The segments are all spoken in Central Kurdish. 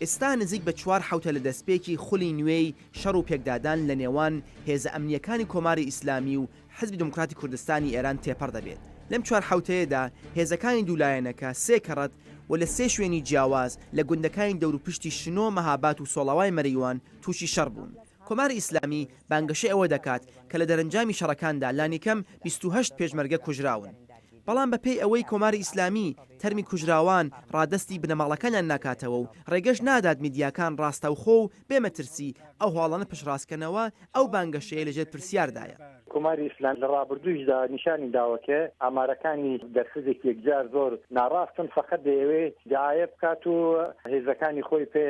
ئێستا نزیک بە چوار حەوتە لە دەستپێکی خولی نوێی شەڕ و پێکدادان لە نێوان هێزە ئەمنییەکانی کۆماری ئیسلامی و حزبی دێموکراتی کوردستانی ئێران تێپەڕ دەبێت. لەم چوار حەوتەیەدا هێزەکانی دوو لایەنەکە سێ کەڕەت و لە سێ شوێنی جیاواز لە گوندەکانی دەوروپشتی شنۆ، مەهابات و سۆڵاوای مەریوان تووشی شەڕ بوون. کۆماری ئیسلامی بانگەشەی ئەوە دەکات کە لە دەرەنجامی شەڕەکاندا لانیکەم 28 پێشمەرگە کوژراون. بەڵام بەپێی ئەوەی کۆماری ئیسلامی تەرمی کوژراوان ڕادەستی بنەماڵەکانیان ناکاتەوە و ڕێگەش نادات میدیاکان ڕاستەوخۆ و بێ مەترسی ئەو هەواڵانە پشتڕاستکەنەوە، ئەو بانگەشەیە لەژێر پرسیاردایە. کۆماری ئیسلامی لە ڕابردوویشدا نیشانی داوە کە ئامارەکانی دەرسدێکی یەکجار زۆر ناڕاستن، فەقەت دەیەوێ دعایە بکات و هێزەکانی خۆی پێ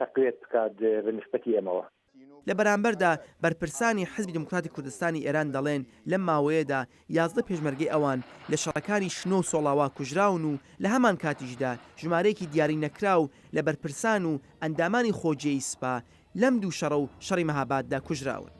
تەقویەت بکات بە نیسبەتی ئێمەوە. لە بەرامبەردا بەرپرسانی حزبی دیموکراتی کوردستانی ئێران دەڵێن لەم ماوەیەدا 11 پێشمەرگەی ئەوان لە شەڕەکانی شنۆ و سۆڵاوا کوژراون و لە هەمانکاتیشدا ژمارەیەکی دیاری نەکراو لە بەرپرسان و ئەندامانی خۆجێی سپا لەم دوو شەڕە و شەڕی مەهاباددا کوژراون.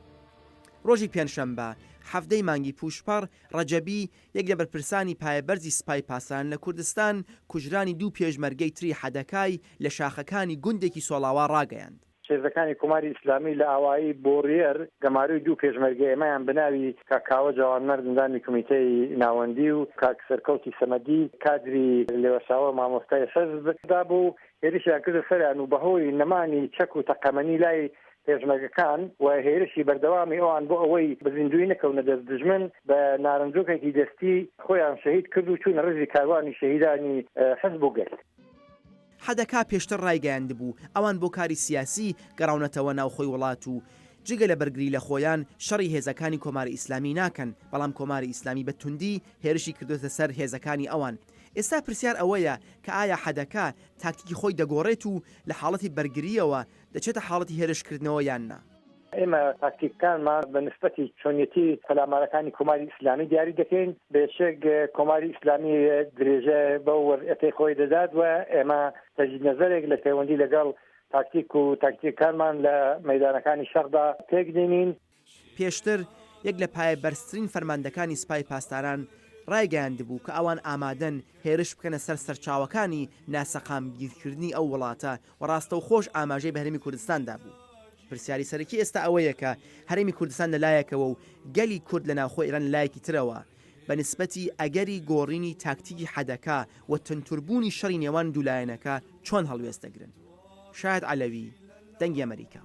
ڕۆژی پێنجشەمبە 17 ی مانگی پووشپەڕ، ڕەجەبی، یەک لە بەرپرسانی پایەبەرزی سپای پاسداران لە کوردستان، کوژرانی دوو پێشمەرگەی تری حەدەکای لە شاخەکانی گوندێکی سۆڵاوا ڕاگەیاند. هێزەکانی کۆماری ئیسلامی لە ئاوایی بۆڕیەر گەمارۆی دوو پێشمەرگەی ئێمەیان بە ناوی کاک کاوە جەوانمەرد ئەندامی کومیتەی ناوەندی و کاک سەرکەوتی سەمەدی کادری لێوەشاوە مامۆستای حیزب دابوو و هێرشیان کردە سەریان و بەهۆی نەمانی چەک و تەقەمەنی لای پێشمەرگەکان و هێرشی بەردەوامی ئەوان بۆ ئەوەی بە زیندوویی نەکەونە دەست دوژمن بە نارنجۆکێکی دەستی خۆیان شەهید کرد و چوونە ڕیزی کاروانی شەهیدانی حزب و گەل. حدکا پێشتر ڕایگەیاندبوو، ئەوان بۆ کاری سیاسی گەڕاونەتەوە ناوخۆی وڵات و جگە لە بەرگری لە خۆیان شەڕی هێزەکانی کۆماری ئیسلامی ناکەن، بەڵام کۆماری ئیسلامی بە توندی هێرشی کردۆتە سەر هێزەکانی ئەوان. ئێستا پرسیار ئەوەیە کە ئایا حدکا تاکتیکی خۆی دەگۆڕێت و لە حاڵەتی بەرگرییەوە دەچێتە حاڵەتی هێرشکردنەوە یان نا؟ ئێمە تاکتیکەکانمان بە نسبەتی چۆنیەتی پەلامارەکانی کۆماری ئیسلامی دیاری دەکەین. بێشک کۆماری ئیسلامی درێژە بەو وەزعیەتەی خۆی دەدات و ئێمە تەجدید نەزەرێک لە پەیوەندی لەگەڵ تاکتیک و تاکتیکەکانمان لە مەیدانەکانی شەڕدا پێک دێنین. پێشتر یەک لە پایەبەرزترین فەرماندەکانی سپای پاسداران ڕایگەیاندبوو کە ئەوان ئامادەن هێرش بکەنە سەر سەرچاوەکانی ناسەقامگیرکردنی ئەو وڵاتە و ڕاستەوخۆش ئاماژەی بە هەرێمی کوردستان دابوو. پرسیاری سەرەکی ئێستا ئەوەیە کە هەرێمی کوردستان لە لایەکەوە و گەلی کورد لە ناوخۆی ئێران لە لایەکی ترەوە بە نیسبەتی ئەگەری گۆڕینی تاکتیکی حدکا و توندتربوونی شەڕی نێوان دوو لایەنەکە چۆن هەڵوێست دەگرن؟ شاهد عەلەوی، دەنگی ئەمەریکا.